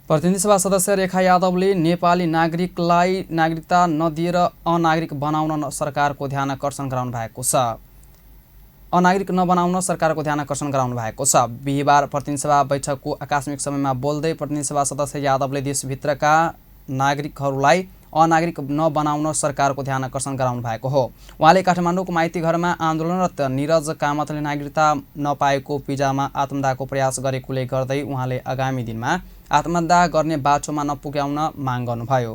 प्रतिनिधि सभा सदस्य रेखा यादवले नेपाली नागरिकलाई नागरिकता नदिएर अनागरिक बनाउन सरकारको ध्यान आकर्षण गराउनु भएको छ। अनागरिक नबनाउन सरकारको ध्यान आकर्षण गराउनु भएको छ। बिहीबार प्रतिनिधि सभा बैठकको आकस्मिक समयमा बोल्दै प्रतिनिधि सभा सदस्य यादवले देशभित्रका नागरिकहरूलाई अनागरिक नबनाउन सरकारको ध्यान आकर्षण गराउनु भएको हो। उहाँले काठमाडौँको माइती घरमा आन्दोलनरत निरज कामतले नागरिकता नपाएको पिजामा आत्मदाहको प्रयास गरेकोले गर्दै उहाँले आगामी दिनमा आत्मदाह गर्ने बाटोमा नपुग्याउन माग गर्नुभयो।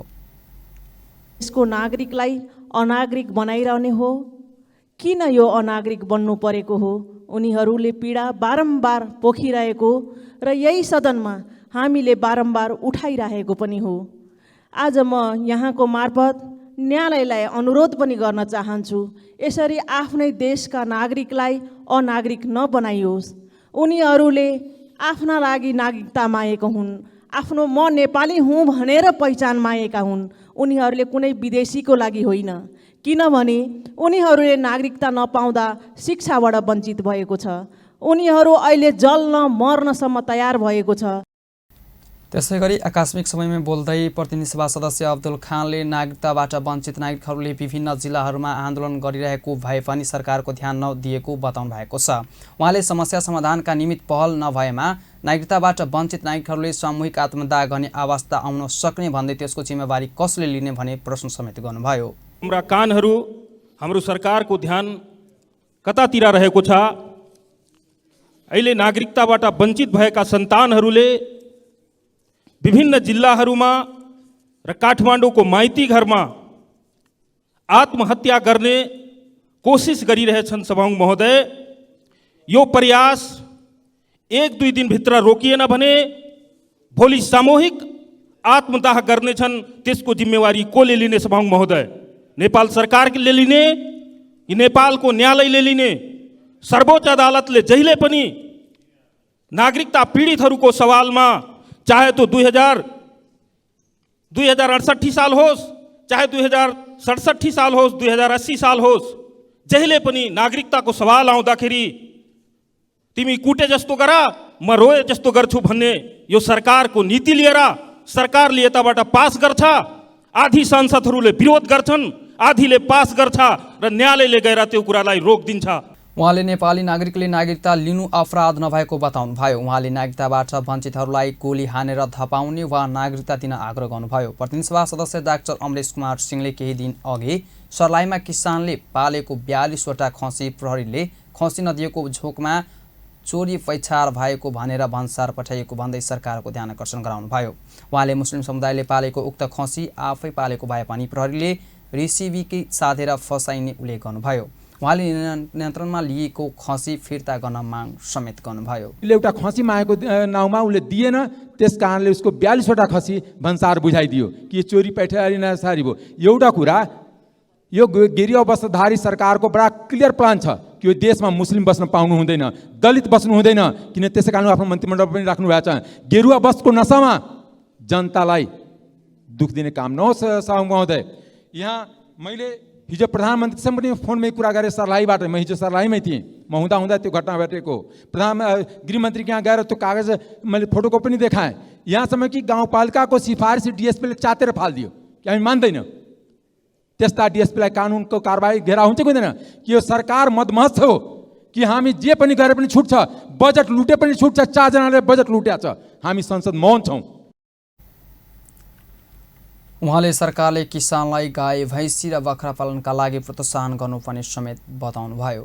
यसको नागरिकलाई अनागरिक बनाइरहने हो, किन यो अनागरिक बन्नु परेको हो, उनीहरूले पीडा बारम्बार पोखिरहेको र यही सदनमा हामीले बारम्बार उठाइरहेको पनि हो। आज म यहाँको मार्फत न्यायालयलाई अनुरोध पनि गर्न चाहन्छु, यसरी आफ्नै देशका नागरिकलाई अनागरिक नबनाइयोस्। उनीहरूले आफ्ना लागि नागरिकता मागेका हुन्, आफ्नो म नेपाली हुँ भनेर पहिचान मागेका हुन्। उनीहरूले कुनै विदेशीको लागि होइन, किनभने उनीहरूले नागरिकता नपाउँदा शिक्षाबाट वञ्चित भएको छ। उनीहरू अहिले जल्न मर्नसम्म तयार भएको छ। त्यसैगरी आकस्मिक समयमा बोल्दै प्रतिनिधि सभा सदस्य अब्दुल खानले नागरिकताबाट वञ्चित नागरिकहरूले विभिन्न जिल्लाहरूमा आन्दोलन गरिरहेको भए पनि सरकारको ध्यान नदिएको बताउनु भएको छ। उहाँले समस्या समाधानका निमित्त पहल नभएमा नागरिकताबाट वञ्चित नागरिकहरूले सामूहिक आत्मदाह गर्ने अवस्था आउन सक्ने भन्दै त्यसको जिम्मेवारी कसले लिने भने प्रश्न समेत गर्नुभयो। हाम्रा कानहरू हाम्रो सरकारको ध्यान कतातिर रहेको छ। अहिले नागरिकताबाट वञ्चित भएका सन्तानहरूले विभिन्न जिल्लाहरूमा र काठमाडौँको माइती घरमा आत्महत्या गर्ने कोसिस गरिरहेछन्। सभामुख महोदय, यो प्रयास एक दुई दिनभित्र रोकिएन भने भोलि सामूहिक आत्मदाह गर्नेछन्। त्यसको जिम्मेवारी कसले लिने? सभामुख महोदय, नेपाल सरकारले लिने कि नेपालको न्यायालयले लिने? सर्वोच्च अदालतले जहिले पनि नागरिकता पीडितहरूको सवालमा, चाहे तो 2068 साल होस्, चाहे 2067 साल होस्, 2080 साल होस्, जहिले पनि नागरिकताको सवाल आउँदाखेरि तिमी कुटे जस्तो गर, म रोए जस्तो गर्छु भन्ने यो सरकारको नीति लिएर सरकारले यताबाट पास गर्छ। आधी सांसदहरूले विरोध गर्छन्, आधीले पास गर्छ र न्यायालयले गएर त्यो कुरालाई रोकिदिन्छ। उहाँले नेपाली नागरिकले नागरिकता लिनु अपराध नभएको बताउनु भयो। उहाँले नागरिकताबाट वञ्चितहरूलाई गोली हानेर धपाउने वा नागरिकता दिन आग्रह गर्नुभयो। प्रतिनिधि सभा सदस्य डाक्टर अमरेश कुमार सिंहले केही दिन अघि सर्लाहीमा किसानले पालेको 42वटा खसी प्रहरीले खसी नदिएको झोकमा चोरी पैछार भएको भनेर भन्सार पठाइएको भन्दै सरकारको ध्यान आकर्षण गराउनुभयो। उहाँले मुस्लिम समुदायले पालेको उक्त खसी आफै पालेको भए पनि प्रहरीले रिसिभीकै साधेर फसाइने उल्लेख गर्नुभयो। उहाँले नियन्त्रणमा लिएको खसी फिर्ता गर्न माग समेत गर्नुभयो। एउटा खसी मागेको नाउँमा उसले दिएन, त्यस कारणले उसको 42वटा खसी भन्सार बुझाइदियो कि यो चोरी पैठारी नसारी भयो। एउटा कुरा, यो गेरुवा वस्त्रधारी सरकारको बडा क्लियर प्लान छ कि यो देशमा मुस्लिम बस्न पाउनु हुँदैन, दलित बस्नु हुँदैन, किन त्यसै कारण आफ्नो मन्त्रीमण्डल पनि राख्नु भएको छ। गेरुवा वस्त्रको नसामा जनतालाई दुख दिने काम नहोस्। सभामुख महोदय, यहाँ मैले हिजो प्रधानमन्त्रीसँग पनि फोनमै कुरा गरेँ सर्लाहीबाट। म हिजो सर्लाहीमै थिएँ, म हुँदा त्यो घटना घटेको। गृहमन्त्री यहाँ गएर त्यो कागज मैले फोटोको पनि देखाएँ। यहाँसम्म कि गाउँपालिकाको सिफारिस डिएसपीले चातेर फालिदियो कि हामी मान्दैन। त्यस्ता डिएसपीलाई कानुनको कारबाही घेरा हुन्छ कि हुँदैन? कि यो सरकार मदमस्त हो कि हामी जे पनि गरे पनि छुट्छ, बजेट लुटे पनि छुट्छ। 4 जनाले बजेट लुट्या छ, हामी संसद मौन छौँ। उहाँले सरकारले किसानलाई गाई भैँसी र बाख्रा पालनका लागि प्रोत्साहन गर्नुपर्ने समेत बताउनुभयो।